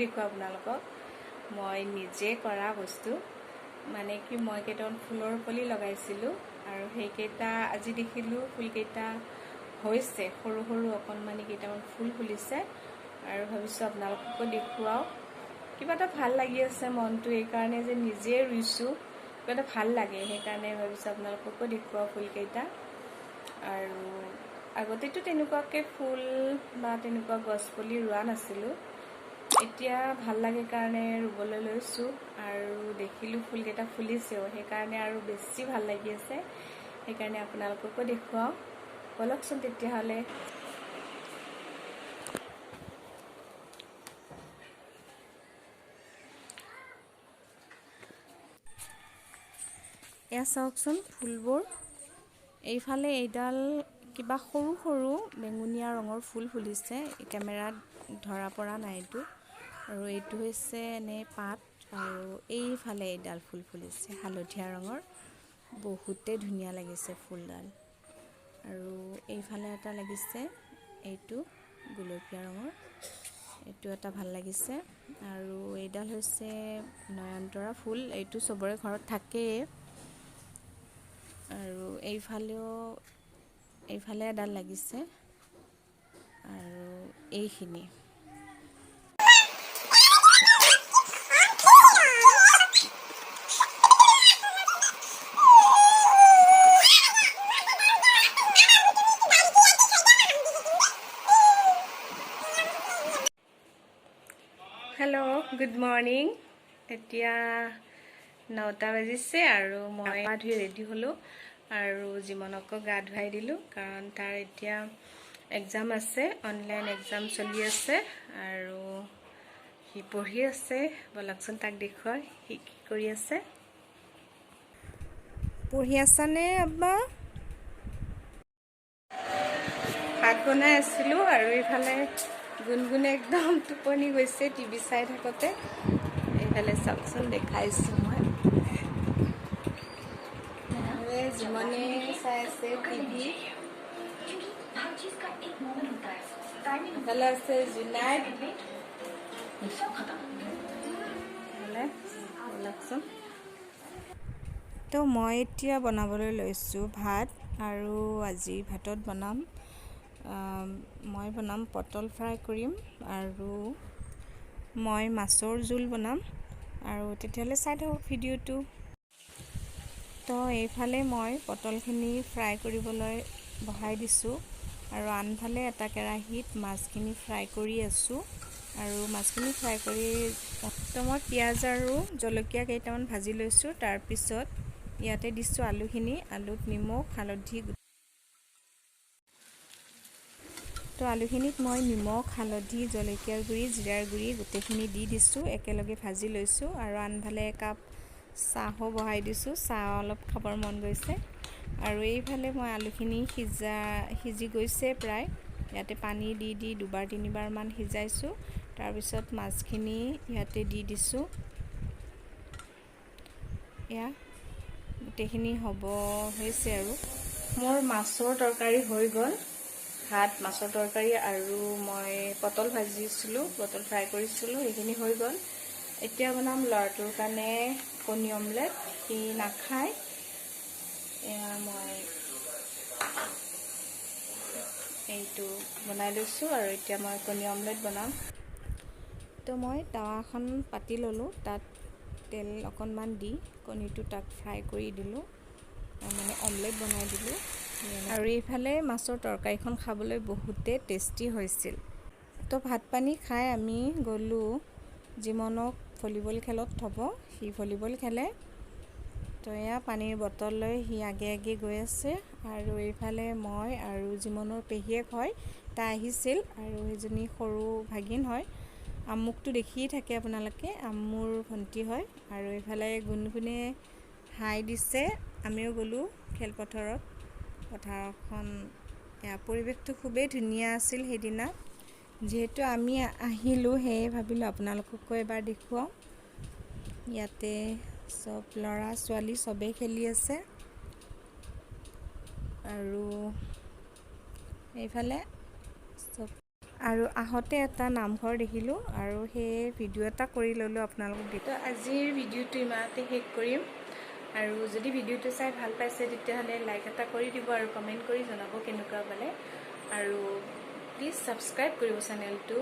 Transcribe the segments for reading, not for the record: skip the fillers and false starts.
দেখুৱাওঁ আপোনালোকক। মই নিজে কৰা বস্তু, মানে কি, মই কেইটামান ফুলৰ পুলি লগাইছিলোঁ আৰু সেইকেইটা আজি দেখিলোঁ ফুলকেইটা হৈছে। সৰু সৰু অকণমানি কেইটামান ফুল ফুলিছে আৰু ভাবিছোঁ আপোনালোককো দেখুৱাওঁ। কিবা এটা ভাল লাগি আছে মনটো এইকাৰণে যে নিজে ৰুইছোঁ, কিবা এটা ভাল লাগে। সেইকাৰণে ভাবিছোঁ আপোনালোককো দেখুৱাওঁ ফুলকেইটা। আৰু আগতেতো তেনেকুৱাকৈ ফুল বা তেনেকুৱা গছ পুলি ৰোৱা নাছিলোঁ, এতিয়া ভাল লাগে কাৰণে ৰুবলৈ লৈছোঁ। আৰু দেখিলোঁ ফুলকেইটা ফুলিছেও, সেইকাৰণে আৰু বেছি ভাল লাগি আছে। সেইকাৰণে আপোনালোককো দেখুৱাওঁ। ব'লকচোন তেতিয়াহ'লে। এয়া চাওকচোন ফুলবোৰ। এইফালে এইডাল কিবা সৰু সৰু বেঙুনীয়া ৰঙৰ ফুল ফুলিছে, কেমেৰাত ধৰা পৰা নাই এইটো। আৰু এইটো হৈছে এনেই পাত। আৰু এইফালে এইডাল ফুল ফুলিছে হালধীয়া ৰঙৰ, বহুতেই ধুনীয়া লাগিছে ফুলডাল। আৰু এইফালে এটা লাগিছে, এইটো গুলপীয়া ৰঙৰ, এইটো এটা ভাল লাগিছে। আৰু এইডাল হৈছে নয়নতৰা ফুল, এইটো চবৰে ঘৰত থাকেই। আৰু এইফালে এডাল লাগিছে। আৰু এইখিনি হেল্ল', গুড মৰ্ণিং। এতিয়া 9টা বাজিছে আৰু মই গা ধুই ৰেডি হ'লোঁ আৰু জীৱনকো গা ধুৱাই দিলোঁ, কাৰণ তাৰ এতিয়া এক্সাম আছে, অনলাইন এক্সাম চলি আছে আৰু সি পঢ়ি আছে। ব'লকচোন তাক দেখুৱাই সি কি কৰি আছে। পঢ়ি আছানে আব্বা? ভাত বনাই আছিলোঁ আৰু এইফালে গুণগুণে একদম টোপনি গৈছে টিভি চাই থাকোঁতে। এইফালে চাওকচোন, দেখাইছোঁ মই। জীৱনে চাই আছে টিভি। এইফালে আছে জোনাই। ব'লকচোন। তো মই এতিয়া বনাবলৈ লৈছোঁ ভাত। আৰু আজি ভাতত বনাম, মই বনাম পটল ফ্ৰাই কৰিম আৰু মই মাছৰ জোল বনাম। আৰু তেতিয়াহ'লে চাই থাকক ভিডিঅ'টো। তো এইফালে মই পটলখিনি ফ্ৰাই কৰিবলৈ বহাই দিছোঁ আৰু আনফালে এটা কেৰাহীত মাছখিনি ফ্ৰাই কৰি আছোঁ। আৰু মাছখিনি ফ্ৰাই কৰি তো মই পিঁয়াজ আৰু জলকীয়া কেইটামান ভাজি লৈছোঁ। তাৰপিছত ইয়াতে দিছোঁ আলুখিনি। আলুত নিমখ, হালধি। তো আলুখিনিত মই নিমখ, হালধি, জলকীয়াৰ গুড়ি, জিৰাৰ গুড়ি গোটেইখিনি দি দিছোঁ, একেলগে ভাজি লৈছোঁ। আৰু আনফালে একাপ চাহো বহাই দিছোঁ, চাহ অলপ খাবৰ মন গৈছে। আৰু এইফালে মই আলুখিনি সিজি গৈছে প্ৰায়, ইয়াতে পানী দি দি দুবাৰ তিনিবাৰমান সিজাইছোঁ। তাৰপিছত মাছখিনি ইয়াতে দি দিছোঁ। এয়া গোটেইখিনি হ'ব হৈছে আৰু মোৰ মাছৰ তৰকাৰী হৈ গ'ল। ভাত, মাছৰ তৰকাৰী আৰু মই পটল ভাজিছিলোঁ, পটল ফ্ৰাই কৰিছিলোঁ, সেইখিনি হৈ গ'ল। এতিয়া বনাম ল'ৰাটোৰ কাৰণে কণী অমলেট, সি নাখায়। এয়া মই এইটো বনাই লৈছোঁ আৰু এতিয়া মই কণী অমলেট বনাম। তো মই টাৱাখন পাতি ল'লোঁ, তাত তেল অকণমান দি কণীটো তাত ফ্ৰাই কৰি দিলোঁ, মানে অমলেট বনাই দিলোঁ। আৰু এইফালে মাছৰ তৰকাৰীখন খাবলৈ বহুতেই টেষ্টি হৈছিল। তো ভাত পানী খাই আমি গ'লোঁ জীৱনক ভলীবল খেলত থ'ব, সি ভলীবল খেলে। তো এয়া পানীৰ বটল লৈ সি আগে আগে গৈ আছে। আৰু এইফালে মই আৰু জীৱনৰ পেহীয়েক হয়, তাই আহিছিল আৰু সেইজনী সৰু ভাগিন হয়। আমুকটো দেখিয়ে থাকে আপোনালোকে, আম্মুৰ ভণ্টি হয়। আৰু এইফালে গুণগুণে হাই দিছে, আমিও গ'লোঁ খেলপথাৰত। পথাৰখন এয়া পৰিৱেশটো খুবেই ধুনীয়া আছিল সেইদিনা। যিহেতু আমি আহিলোঁ, সেয়ে ভাবিলোঁ আপোনালোককো এবাৰ দেখুৱাওঁ। ইয়াতে চব ল'ৰা ছোৱালী চবেই খেলি আছে। আৰু এইফালে চব আৰু আহোঁতে এটা নামঘৰ দেখিলোঁ আৰু সেয়ে ভিডিঅ' এটা কৰি ল'লোঁ আপোনালোকক। তো আজিৰ ভিডিঅ'টো ইমানতে শেষ কৰিম। আৰু যদি ভিডিঅ'টো চাই ভাল পাইছে, তেতিয়াহ'লে লাইক এটা কৰি দিব আৰু কমেণ্ট কৰি জনাব কেনেকুৱা পালে। আৰু প্লিজ ছাবস্ক্ৰাইব কৰিব চেনেলটো।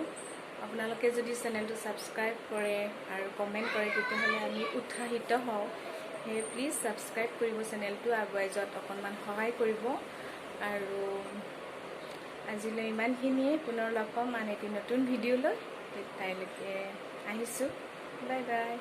আপোনালোকে যদি চেনেলটো ছাবস্ক্ৰাইব কৰে আৰু কমেণ্ট কৰে, তেতিয়াহ'লে আমি উৎসাহিত হওঁ। সেয়ে প্লিজ ছাবস্ক্ৰাইব কৰিব চেনেলটো, আগুৱাই যোৱাত অকণমান সহায় কৰিব। আৰু আজিলৈ ইমানখিনিয়ে। পুনৰ লগ পাম আন এটি নতুন ভিডিঅ' লৈ। তাইলৈকে আহিছোঁ, বাই বাই।